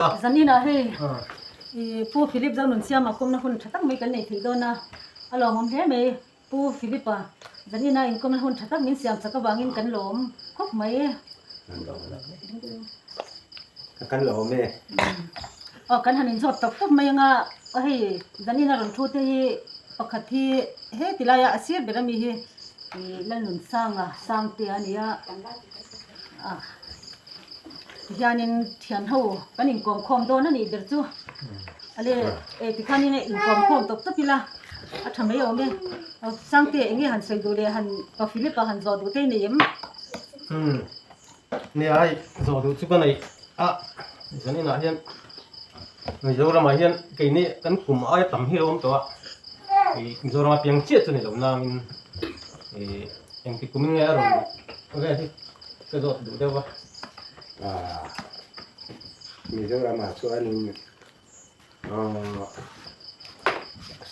Zaninah hei i Pu Philip Zonunsiama kawmna hun tha tak mai kan nei thei dawn a, a lawmawm hle mai. Pu Philip-a zanina inkawmna hun tha tak min siam chak avangin kan lawm khawp mai. Kan lawm e. Aw kan han inzawt tawp tawp mai anga hei zanina rawn thu te hi pakhat hi he ti laia a sir ber ami hi i Lalnunsanga Sangtea a ni a. Tihianin thian ho kan inkawm khawm dawn a nih ber chu ale e tikhanin a inkawm khawm tawp tawp ila a tha mai awm e Sangte eng nge han sawi duh leh han pa Philip a han zawh duh te nei em? Umm nia hei zawh duh chu ka nei a zaninah hian Mizoramah hian keini kan kum aia tam hi a awm tawh a ih Mizorama piang chiah chu ni lo nangin ih engti kumin nge a rawn vel hi ka zawt duh deuh va. Aaa Mizoramah chuanin aaa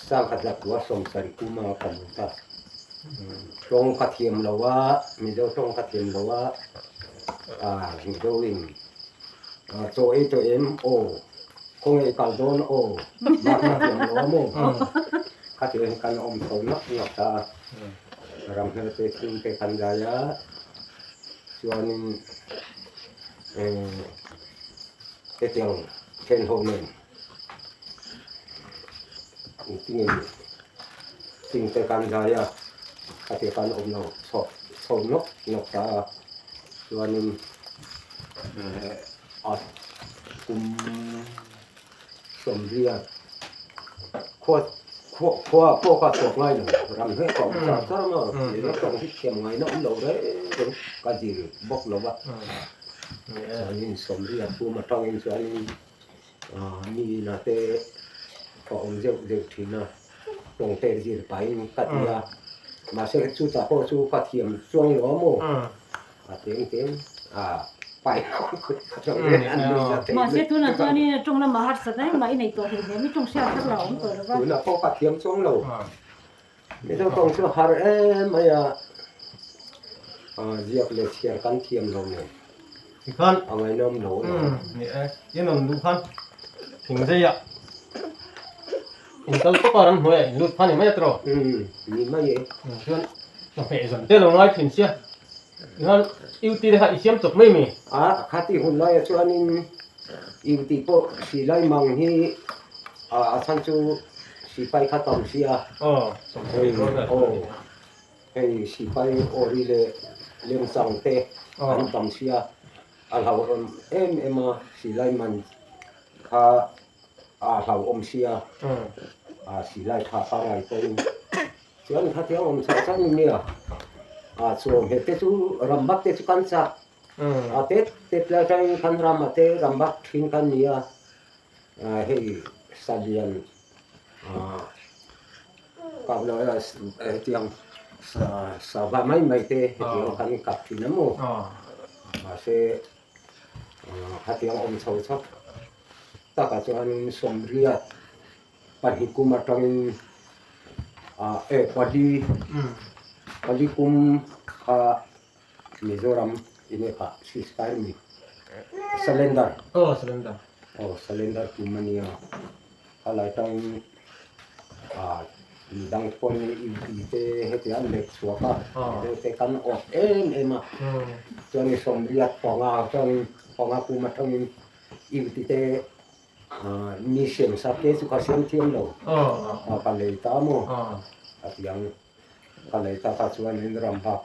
sangkhat laktua sawmsarih kuma ka lut a, tawng ka thiam lo a, Mizo tawng ka thiam lo a, aaa Mizoin chaw ei tawh em aw, khawnge i kal dawn aw, bak ka thiam lo a maw? Khatiang hi kan awm chho nawk nawk ta a. Ram hmel te thing te kan zai a, chuanin hetiang then ho nen engtin nge thing te kan zai a, khatiang kan awm lo chho chho nawk nawk ta a, chuanin a kum Sawmriat khua khua khua pawh kha chhuak ngai lo ram hle ka awm char char a nilo tawng hi thiam ngaina awm lo reng reng ka zir bawk lo va chuanin Sawmriat pum atangin chuanin ah mi inah te ka awm zeuh zeuh thin a tawng te zir pahin ka ti a mahse chutah pawh chu ka thiam chuang lo a maw. A teng teng a pai Mahse tunah chuanin a tawng lamah harsat engmah i nei tawh hlei hle mi tawng hriat thar la awm tawh lo va. Tunah pawh ka thiam chuang lo. Mizo tawng chu har em mai a, ziak leh chhiar kan thiam lo nen. Tikhan a ngaihnawm lo a ni. Ni e, in rawn luh khan thing zeiah in kal tawp a ram hnuaiah in lut kha ni mai a tiraw? Ni mai e. Chuan chawhmeh zan te lo ngai thin sia. Tikhan UT te kha i siam chawp mai mi? A, khati hun laiah chuanin UT pawh si lai mang hi a chhan chu sipai kha tam sia. Aw, aw, hei sipai awri leh lemchang te an tam sia, a hlauhawm em em a, silai man kha a hlauhawm sia, a silai tha pangngai pawhin. Chuan khatiang awm chhoh chang in nia, ah chuan he te chu ram bak te chu kan chak a tet tet lai atangin khan ram a te ram bak thin kan ni a, ah hei salian ah kap lo a hetiang sa sava mai mai te hetiang kan kap thin a maw mahse ah khatiang awm chho chak takah chuanin sawmriat Pahnih kum atangin ah e pali pali kum kha Mizoram ine kha ceasefire mi surrender aw surrender aw surrender kum a nia khalai tangin ah midang pawhin UP te heti an let chhuak a Mizo te kan awk em em a chuan sawmriat panga chuan panga kum atangin UP te Mi siam sak te chu ka siam thiam lo, ka lei ta maw? A ti ang. Ka lei ta kha chuanin ram bak,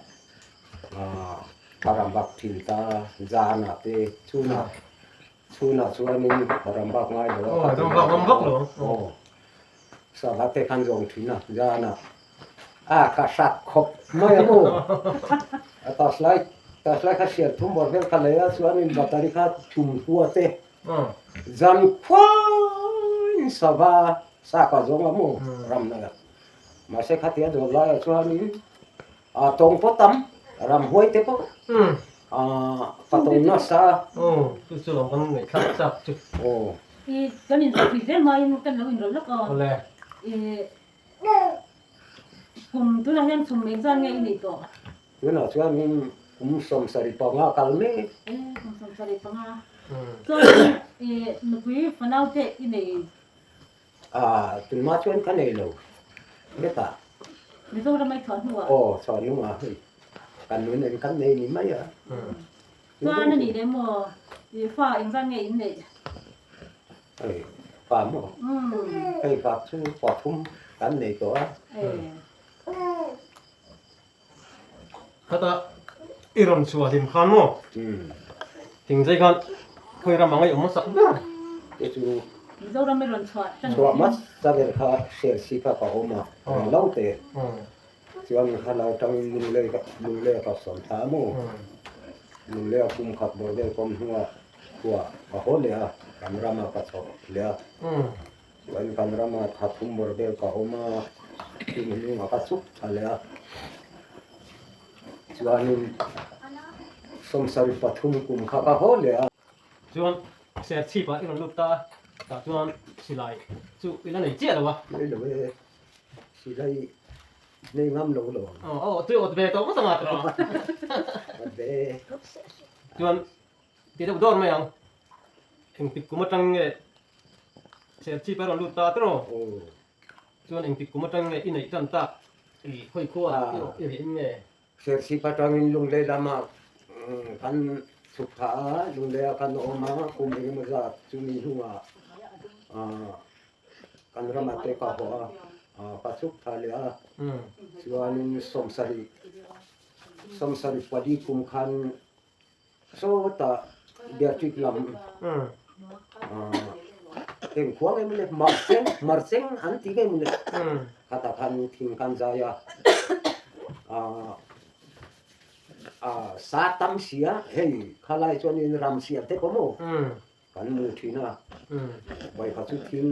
ka ram bak thin ta zanah te chhunah, chhunah chuanin ka ram bak ngai lo a, ka ti lo. Aw, sava te khan zawng thin a, zanah a ka hrat khawp mai a maw? A torchlight, torchlight kha hriat thum bawr vel ka lei a, chuanin battery kha tum hua te. Zan khuain sava sa ka zawng a maw ram nai a. Mahse khatia dawr laiah chuanin a tawng pawh tam, ram huai te pawh ka tawng nasa a. Aw, chu chu lo kan ngaihthlak chak chu. Aw. I kan inzawh pui zel maiin kan lo inrawlh lawk a. Awle. I kum tunah hian chhum engzat nge i neih tawh? Tunah chuanin kum 75 kal mek. E, kum 75. Chuan I nupui fanau te i nei? Ah, tunhma chuan ka nei lo. Hetah. Mizoram ai chhuah hnuah? Aw, chhuah hnuah hei kan nun eng kan nei ni mai a. Chuan a nih leh maw? I fa engzat nge in neih? Hei, fa maw? Hei fa chu pathum kan nei tawh a. Khata i rawn chhuah hlim khan maw? Thingzai khan khawi ram ang a i awm hmasak ber? Te chu Mizoram i rawn chhuah tan chhuah hmasa ber kha Sersi kha ka awm a, rei lo te. Chuan kha lo tangin Lunglei ka Lunglei ka sawn thla a maw? Lunglei a kum khat bawr vel kawm hnuah khua ka haw leh a, kan ramah ka chho leh a. Chuan kan rama tha thum bawr vel ka awm a, chumi hnungah ka chuk tha leh a. Chuanin 73 kum kha ka haw leh a. Chuan Serchhip-ah i rawn lut ta a, tah chuan silai chu i la nei chiah lo a. Nei lo e, silai nei ngam lo lo ang. Aw aw, tui awt ve tawh ngawt ang a tawh. Awt ve. Chuan ti deuh dawr mai ang, engtik kum atang nge Serchhip a rawn lut ta tawh. Chuan engtik kum atang nge i neih tan tak i khawi khua i rih in nge? Serchhip atangin Lunglei lamah kan chhuk thah a, Lungleia kan awm a, kum engemaw zat chumi hnungah kan ramah te ka haw a, ka chhuk thah leh a. Chuanin 74 kum khan Sawtah Beatrice lam eng khua nge mawle Marcheng Marcheng an ti nge mawle khatah khan thing kan zai a sa tam sia hei khalai chuanin ram siam te pawh maw kan mu thin a vawikhat chu thing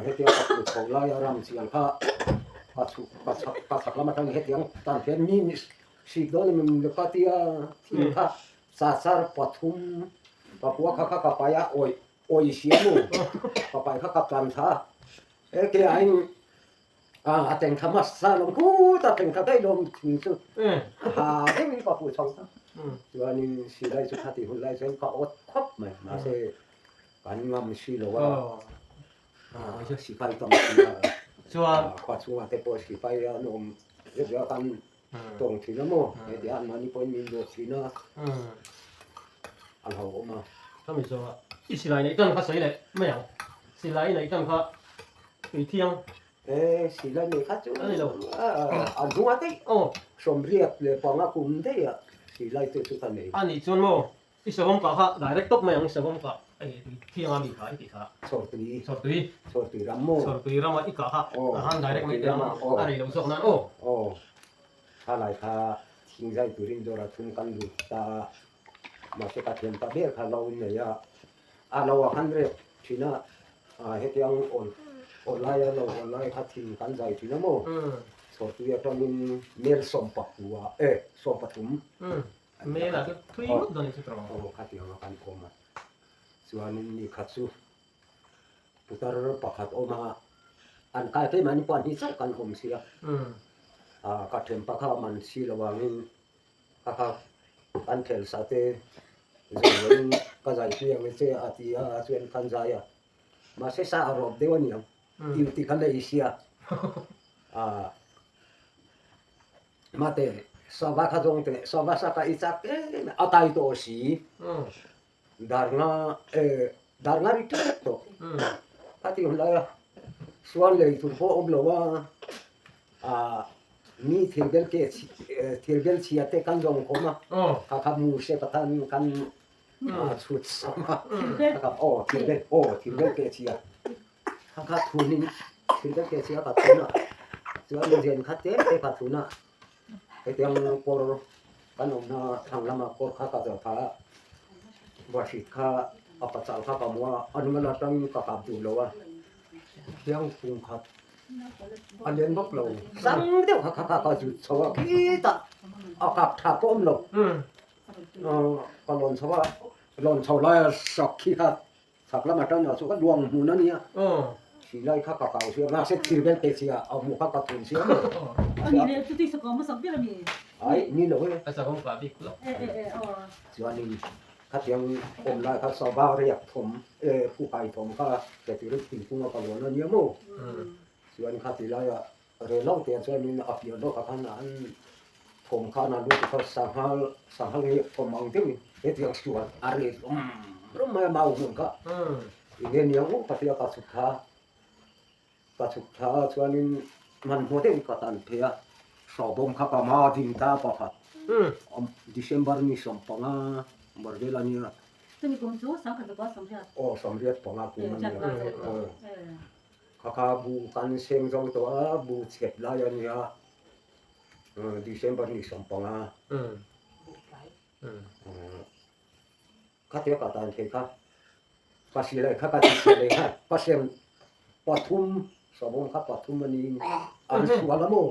hetiang ka put chho laia ram siam kha ka chhuk ka chhak ka chhak lam atang hetiang tan hian mi Sik dawn em em ka tia thil kha sasar pathum pakua kha kha ka pai a awih awih sia mu ka pai kha ka tlan thla a e ke aiin a teng thla hmasa lawm khut a teng thla daih lawm thing chu ha deuhin ka fuh chho ta chuanin silai chu khati hun lai chuan ka awt khawp mai mahse kan ngam si lo a sipai tam si a khua chhungah te pawh sipai an awm zet zet a kan Tawng thin a maw? Hei ti a mahni pawhin min dawt thin a, a hlauhawm a. Ka mi zawng a, i silai neih tan kha sawi leh mai ang. Silai i neih tan kha tui thiang. E, silai neih kha chu a ni lo. A hnung a daih. Aw. 85 kum daih a silai te chu ka nei. A nih chuan maw, i savawm kah kha direct tawp mai ang, i savawm kah ei tui thiang a mi kha i tih kha. Chhawrtui. Chhawrtui. Chhawrtui ram maw? Chhawrtui rama i kah kha a han direct mai teh ang, a rei lo zawk nan aw. Aw. Thalai kha thingzai turin dawrah thum kan lut ta a, mahse ka thiam ta ber kha lo nei a, a lo a han rep thin a, hetiang awl awl laia lo awl lai kha thing kan zai thin a maw? Chhawrtui atangin mel sawmpakua e 13. Mel ah chu thui ngawt dawn a ni chu tawrh ang. Aw khatiang a kan awm a, chuanin ni khat chu Putar pakhat awm a, an kai phei mahni pawh an hni chauh kan awm si a, ka then pakha man si lo vangin ka kha kan khel sa te zai loin ka zai pui ang che a ti a chuan kan zai a, mahse sa a rawp deuh a niang tih ti kha nei sia mate sava kha zawng teh sava sa kha i chak em a tai tawh si. Darnga eh darnga ri tep tawh a ti hun lai a, suan lei tur pawh a awm lo a, ah mi thil bel ke thil bel chhia te kan zawng khawm a, kha kha mu se pathan kan chhut sam a, kha kha aw thil bel aw thil bel ke chhia kha kha thun in thil bel ke chhia ka thun a, chuan rian kha tlem te ka thun a. Hetiang kawr kan awmna thlang lama kawr kha ka zawh tha a, vahrit kha a pachal kha ka hmu a, a hnung atangin ka kap duh lo a, thiang kum khat a lian bawk lo, sang deuh kha kha ka zut chho a khitah a kap tha pawh a awm lo, ka lawn chho a, lawn chho laia sak khi kha Chhak lam atang ah chu ka luang hmun a nia. Silai kha ka kau sia, mahse thir bel te chhia a hmuh kha ka thun sia maw. A ni le, chuti sakawm a sak ber a mi? Ai, ni lo e. A sakawm kah bik lo. E e e aw. Chuanin. Khatiang awm lai kha sava riak thawm eh pukai thawm kha hre turin thingkung a ka vuan a nia maw? Chuan khati laia rel lo te chuanin a piah lawkah khan an thawm khan a lut kha sanghal sanghal ngiak thawm ang deuhin hetiang sual a ri rum rum mai a mau hmun kha enge niang u ka tia ka chhuk thla Ka chhuk thla a chuanin hmanhmawh deuhin ka tan phei a, sawbawm kha ka hma ding ta pakhat December ni 15 bar vel a nia. Chumi kum chu sangkhat zakua 85. Aw 85 kum a nia. Aw kha kha bu kan seng zo tawh a, bu chhet lai a nia December ni 15. Khatia ka tan thei kha ka silai kha ka ti chhe leh kha ka sem pathum sawbawm kha pathum a niin an sual a maw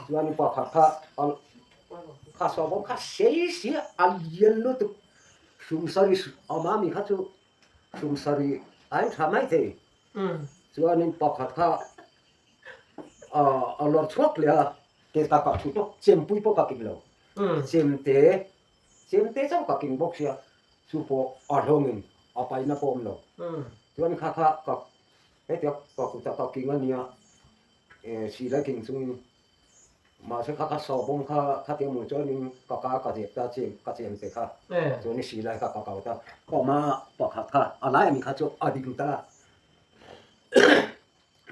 chuan pakhat kha kha sawbawm kha sei si a lian lutuk sumsari amami kha chu sumsari a in tha mai thei chuanin pakhat kha a lawr chhuak leh a ke ka kah thu pawh chempui pawh ka kik lo chemte Chemte chauh ka keng bawk sia, chu pawh a hlawngin a paihna pawh awm lo. Chuan kha kha ka hetiang ka kutah ka keng a nia, silai keng chungin mahse kha kha sawbawm kha khatiang mawng chuanin ka ka ka zep ta chem ka chemte kha chuan silai kha ka kau ta. Ka awm a pakhat kha a lai ami kha chu a ding ta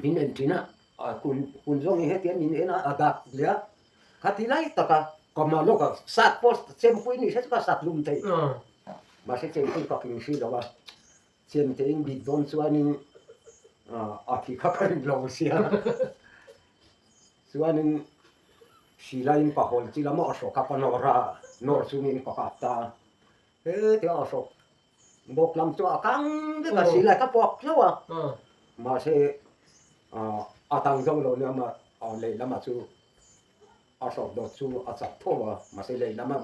min en thin a, kun zawng hi hetiang min en a a dak leh a. Khati lai taka ka hma lawk a sat pawh chempui ni se chu ka sat lum thei. Mahse chempui ka keng si lo a, chemte in bit dawn chuanin a thi kha ka ring lo sia. Chuanin silaiin ka hawl chi lam a hrawk a ka nawr a, nawr chungin ka kap ta a. Hetiang a hrawk bawk lam chu a kang vek a, silai ka puak hlauh a. Mahse a tang zo lo nia lehlamah chu A hrawk dawt chu a chak tho a, mahse lehlam a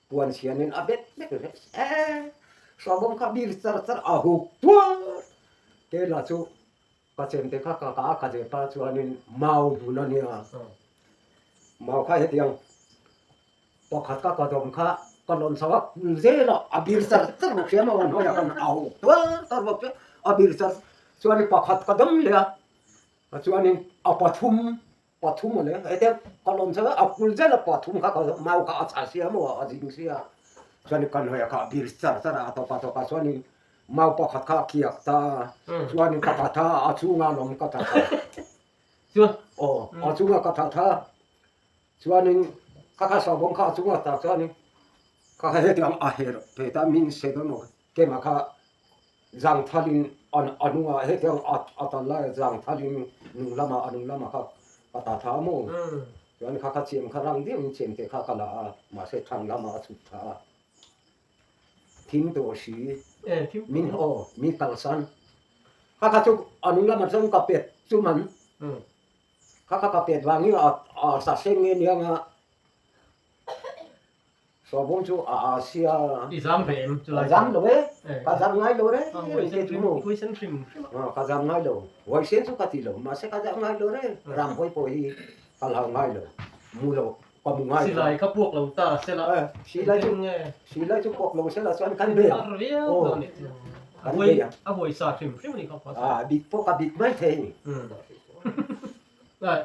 puan chhianin a bet bet reng e, hrawkbawm kha bir char char a huk tuar te lah chu ka chemte kha ka ka a ka zep a chuanin mau hmun a nia, mau kha hetiang pakhat ka ka dawm kha ka lawn chho a kul zel a, a bir char char bawk sia maw an hnuaiah khan a huk tuar tuar bawk sia, a bir char chuanin pakhat ka dawm leh a chuanin a pathum Pathum a leng hete ka lawm chauh a, a kul zel a pathum kha ka mau kha a chah sia maw a zing sia chuan ka hnuaiah kha a bir char char a, a tawp a tawp ah chuanin mau pakhat kha a kiak ta chuanin ka tha tha a chhunga lawm ka tha tha chuan aw a chhunga ka tha tha chuanin kha kha sawbawm kha a chunga ta chuanin kha kha hetiang a her ve ta min se dawn maw keimah kha Zangthalin a hnungah hetiang a tal lai zangthalin nung lamah a nung lamah kha ka ta tha a maw? Chuan kha kha chem kha rang deuhin chem te kha ka la a, mahse thlang lamah a chhuk tha a. Thim tawh si, min aw, mi kalsan. Kha kha chu a nung lamah chuan ka pet chu man. Kha kha ka pet vangin a sa seng nge nianga Sawbawm chu a a sia. I zam ve em chu lai. Ka zam lo e. Ka zam ngai lo re. Huaisen hrim huaisen hrim hrim. Ka zam ngai lo. Huaisen chu ka ti lo. Mahse ka zam ngai lo re. Ram hawi pawh hi ka hlau ngai lo. Mu lo ka mu ngai lo. Silai kha puak lo ta sela. Silai chu silai chu puak lo sela chuan kan be ang. Kan be ang. A huai sa hrim hrim a ni kha. A bit pawh ka bit mai thei ni.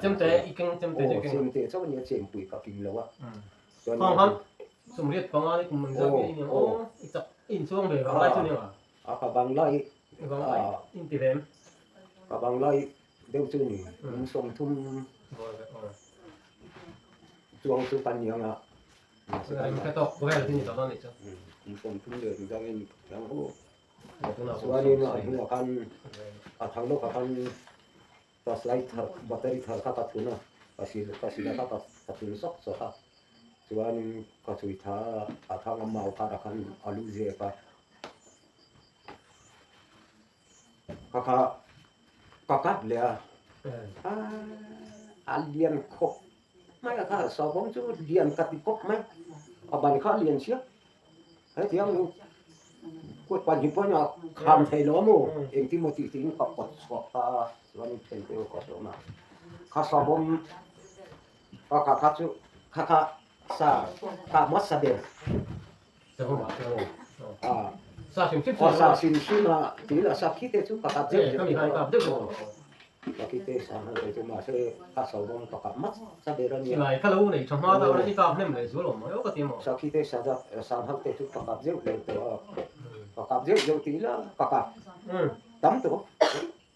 Chemte i keng chemte chu i keng. Chemte chauh a nia chempui ka kim lo a. Khang han 85 ni kum engzat nge i nia aw i chak i inchuang ve vanglai chu nia a ka vanglai vanglai in ti vem ka vanglai deuh chu ni kum 30 chuang chu kan ni anga ka tawk vel chu ni tawh dawn nih chu kum 30 leh engzat nge ni ang aw chuanin a hnungah khan a thang lawkah khan Flashlight thar battery thar kha ka thun a, ka sil ka sil a kha ka thun sawk sawk a, chuanin ka chhui tha a thang a mau kharah khan a lu zep a, kha kha ka kap leh a, a lian khawp mai a kha sawbawm chu lian ka ti khawp mai, a ban kha a lian chiah. Hetiang kut pahnih pawhin a kham thei lo maw? Engtin maw tih tiin ka kawt chhuak ta a, chuan then te ka sawm a. Kha sawbawm ka kha kha chu kha kha sa ka hmasa ber. Savawm ah chuan A sa hrim hrim chu sa hrim hrim a tui la sa khi te chu ka kap deuh deuh ka kap deuh deuh ka khi te sa hman te chu mahse ka savawm ka kap mat sa ber a nia. Silai kha lo nei tha hma deuh a i kap hnem leh zual awm mai aw ka ti maw. Sa khi te sa sanghal te chu ka kap deuh deuh tawh a ka kap deuh deuh tih ila ka kap tam tawh.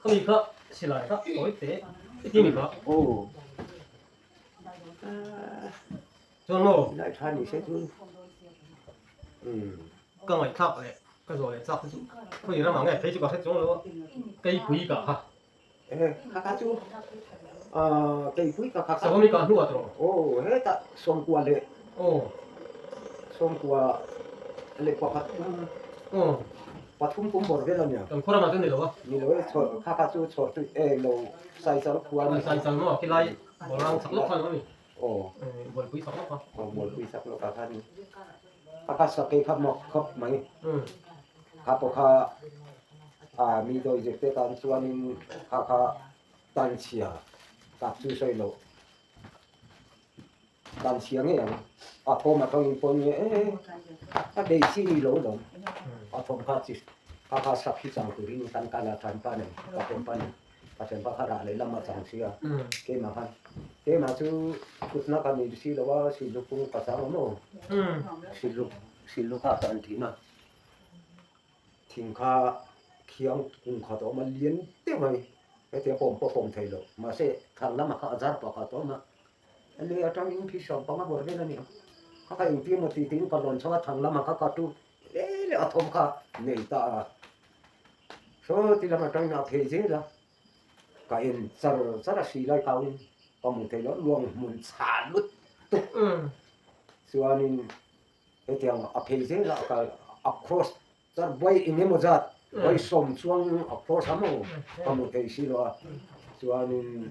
Khami kha silai kha tawi te i ti mi kha. Aw. Chuan maw? Silai tha ni se chu. Ka ngaihthlak leh ka zawh leh chak te chu khawi ramah nge phei chu ka hre chuang lo a, keipui kah kha. Kha kha chu keipui kah kha. Savawmi kah hnuah tawh. Aw hetah sawmkua leh sawmkua leh pakhat tum pathum kum bawr vel a nia. Kan khaw ramah chuan ni lo a. Ni lo e kha kha chu chhawr tui lo saichal khua a ni. Saichal maw khilai bawlrang chak lawk kha a ni. Aw. Bualpui sak lawk a. Aw bualpui sak lawk ah khan a kha sakei kha mak khawp mai. Kha pawh kha a mi dawi zir te tan chuanin kha kha tan chhia tak chu sawi loh. Tan chhia ngei ang. A thawm atangin pawh nge e a bei chi ni lo lo. A thawm kha chi kha kha sak hi chang turin kan kal a thanpa nen ka pawmpa nen. Ka thianpa kha rah leh lam a chang si a, keimah khan keimah chu kutna ka nei si lo a, siluk kung ka chang awm aw, siluk siluk kha ka an thin a, thing kha khiang kung khat a awm a lian deuh mai, hetiang pawh awm pawh pawm thei lo, mahse thlang lamah kha a zar pah khat a awm a, lei atangin khi sawm panga bawr vel a ni ang, kha kha engtin emaw tih tiin ka lawn chho a, thlang lamah kha ka tu le le a thawm kha nei ta a. Saw ti lam atangin a phei zel a, ka en char char a si lai kauin ka hmu thei lo, luang hmun chhah lut tuk chuanin hetiang a phei zel a ka a cross char buai eng emaw zat buai sawm chuang a cross a maw ka hmu thei si lo a, chuanin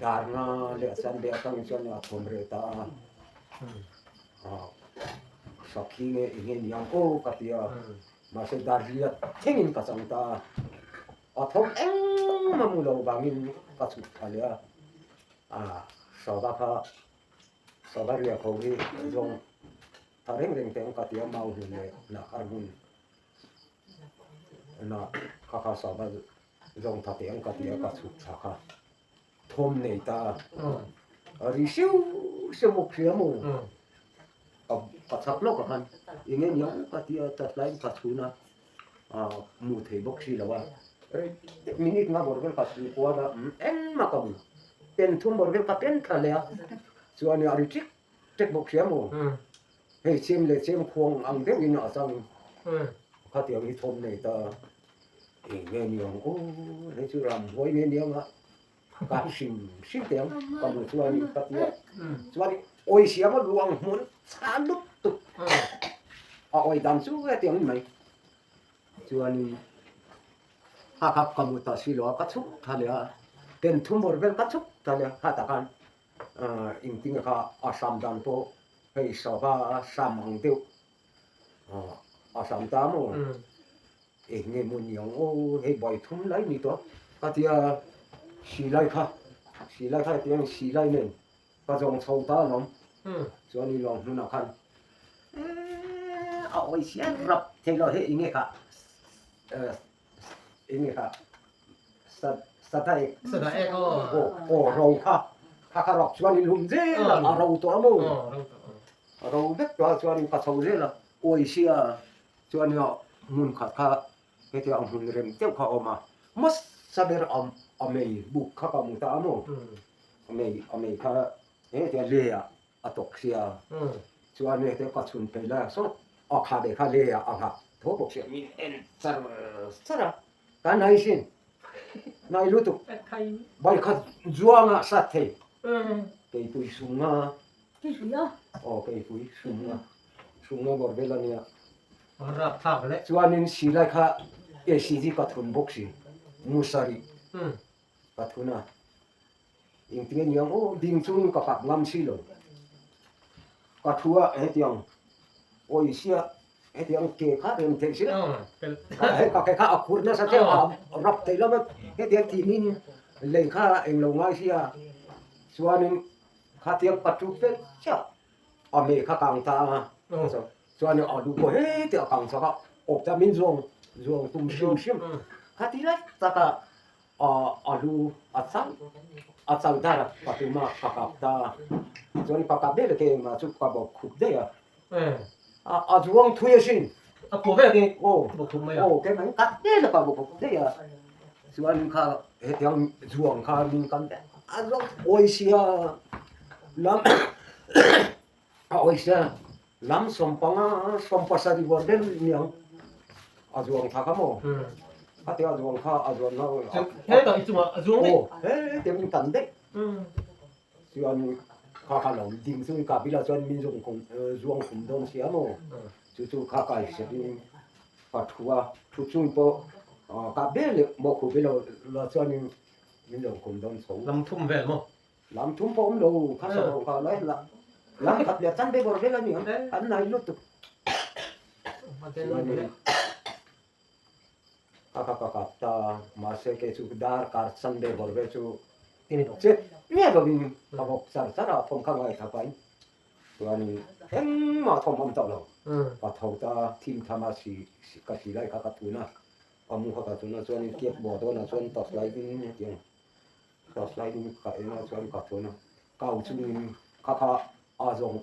dar nga leh a chan leh atangin chuan a thawm reh ta a, sakhi nge eng nge ni ang aw ka ti a. Mahse Darhliat thlengin ka chang ta a, a thawm engmah mu lo vangin ka chhuk thla leh a, a sava kha sava riak ho hi zawng tha reng reng teh ang ka ti a, mau hmun leh nahkhar hmun na kha kha sava zawng tha teh ang ka ti a, ka chhuk thla kha thawm nei ta a, a ri siu siu bawk sia maw. Ka chak lawk ah khan eng nge niang ka ti a chatlaiin ka chhun a mu thei bawk si lo a minute nga bawr vel ka chhun kual a engmah ka mu pen thum bawr vel ka pen thla leh a chuan a ri ṭek ṭek bawk sia maw hei chem leh chem khuang ang deuh in a chang khatiang hi thawm nei ta eng nge niang aw hei chu ramhuai nge niang a. Ka hrim hrim teh ang ka hmuh chuan ka ti a, chuan awi siam a luang hmun chhan lut tuk a awi dan chu hetiang in mai chuanin kha kha ka hmu ta si lo a ka chhuk tha leh a pen thum bawr vel ka chhuk tha leh a kha tah khan engtin nge kha a hram dan pawh hei sava hram ang deuh a hram ta maw. Eng nge maw ni ang aw, hei bai thum lai ni tawh ka ti a, silai kha, silai kha hetiang silai nen ka zawng chho ta alawm, chuan i lawng hnunah khan a awi siam rap thei lo hei eng nge kha eng nge kha sadaek sadaek aw aw ro kha kha kha rawk chuan i lum zel a, a ro tawh a maw, a ro vek tawh a chuan ka chho zel a, awi sia. Chuan nia hmun khat kha hetiang ang hmun rem deuh kha a awm a, hmasa ber a mei buk kha ka hmu ta a maw, a mei a mei kha hetiang le ah a tawk sia, chuan hetiang ka chhun phei lai ah sawn a kha ve kha le ah a nghak tho bawk sia, min en char char a, ka nai sin, nai lutuk, bai kha zuang ah sat thei, keipui sum nga, aw keipui sum nga. Sumna bawr vel a nia. Rapthlak leh. Chuanin silai kha ACG ka thun bawk si. Musari ka thun a. Engtinge niang aw ding chungin ka kap ngam si lo. Ka thu a hetiang awi sia hetiang ke kha rem theih si lo. Ka ke kha a khur nasa che a rap thei lo va hetiang tihnin lei kha englo ngai sia. Chuanin khatiang ka thu fel chiah. A mei kha kang ta a, Chuan a lu pawh heti a kang chak a, awp ta min zuang zuang tum hrim hrim. Khati lai taka a lu a chal a chal dar a ka tum a, ka kap ta. Chuan ka kap daih lo ke engmah chu ka bawk khup daih a. A zuang thui asin. A pawh vek i bawk khup mai a. Aw keimah in kap daih lo ka bawk khup daih a. Chuan kha hetiang zuang kha min kan a zuang awi sia lam a awi sia lam sawmpanga sawmpasarih bawr ber niang a zuang thla kha maw khatia a zuang kha a zuan na hetah i chungah a zuang daih aw hetiang in kan daih chuan kha kha lo ding chu ka bila chuan min zuang khum zuang khum dawn sia maw chu chu kha kai hriat in Ka thu a, thu chung pawh ka ber leh maw khup ilo la chuanin min lo kum dawn chho. Lam thum vel maw? Lam thum pawh awm lo, kha sa lo kha lai la lam khat leh chan bawr vel a ni ang, an nai lutuk. Chuanin ka ka ka kap ta, mahse kei chu dar kar chan bawr vel chu chet miah lovin ka bawk char char a, thawm kha ngaithla pahin. Chuanin engmah thawm awm tawh lo. Ka tho ta thim tham a si ka si lai kha ka tun a, ka mu kha ka tun a chuanin kiak bawh dawnah chuan torch light in hetiang torch light in ka en a chuan ka tun a, kau chungin kha kha a zawng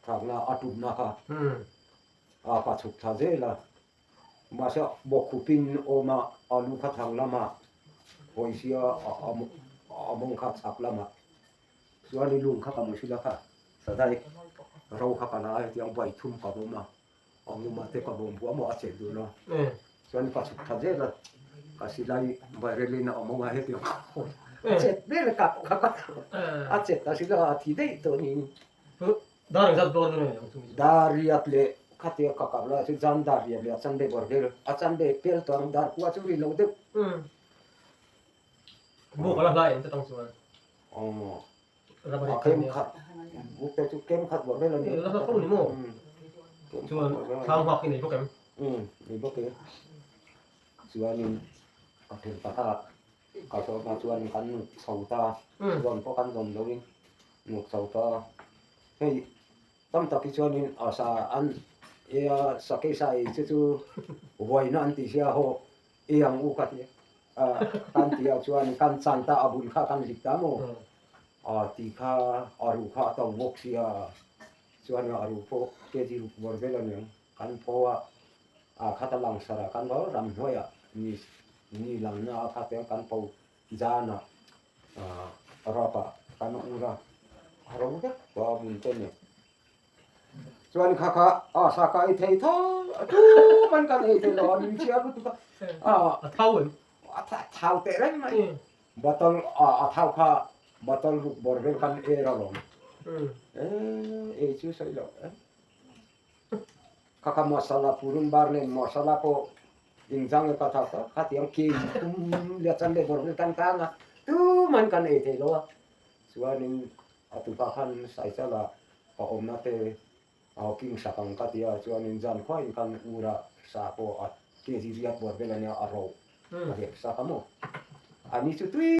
thlakna a tumna kha a ka chhuk thla zel a, mahse bawkkhupin awm a a lu kha thlang lamah hawi sia a mawng kha chhak lamah. Chuan i lung kha ka hmu sil a kha, sadai ro kha ka la a hetiang vawi thum ka vawm a, a nguma te ka vawm buah maw a chet dun a, chuan ka chhuk tha zel a, ka silai vairelin a awm ang a hetiang a chet vel a kap kha ka a chet ta sil a a thi daih tawh niin. Dar engzat bawr nge ang chu? Dar riat leh khatia ka kap lai chu zan dar riat leh a chanve bawr vel, a chanve pel tawh ang dar kua chu ri lo deuh. Buk a la hlai em te tang chuan. A kem khat buk te chu kem khat bawrh vel a ni. La hla tho ni maw? Chuan thlang hmak hi nei bawk em? Nei bawk e. Chuanin ka then ta kha ka zawh hma chuan kan nuk chho ta. Chuan pawh kan zawm loin nuk chho ta. Hei tam tak hi chuanin a sa an ea sakei sa ei chu chu vawiina an tih sia haw I ang u ka ti a, kan ti ah chuan kan chan ta a bul kha kan lik ta maw? A ti kha a ruh kha a to bawk sia, chuan a ruh pawh kg ruk bawr vel a niang, kan phaw a, a khat a lang sar a, kan ro ramhnuai ah ni ni lang na a khat ang kan pho zan ah rap ah kan ur a, a ro vek tawh a bul te nen. Chuan kha kha a sa ka ei thei tho a tu man kan ei thei lo a min chhiar lutuk a a thau em a thau teh reng mai bottle a thau kha bottle ruk bawr vel kan er alawm e ei chu sawi loh e kha kha masala purun bar nen masala pawh inzang e ka thau ta khatiang ke tum leh chan leh bawr vel kan kang a tu man kan ei thei lo a chuanin A tupa khan Saichala ka awmna te a king sak ang ka ti a, chuanin zan khuain kan ura sa pawh a kg riat buat vel ania a ro a hlep sak a maw? Ani chu tui.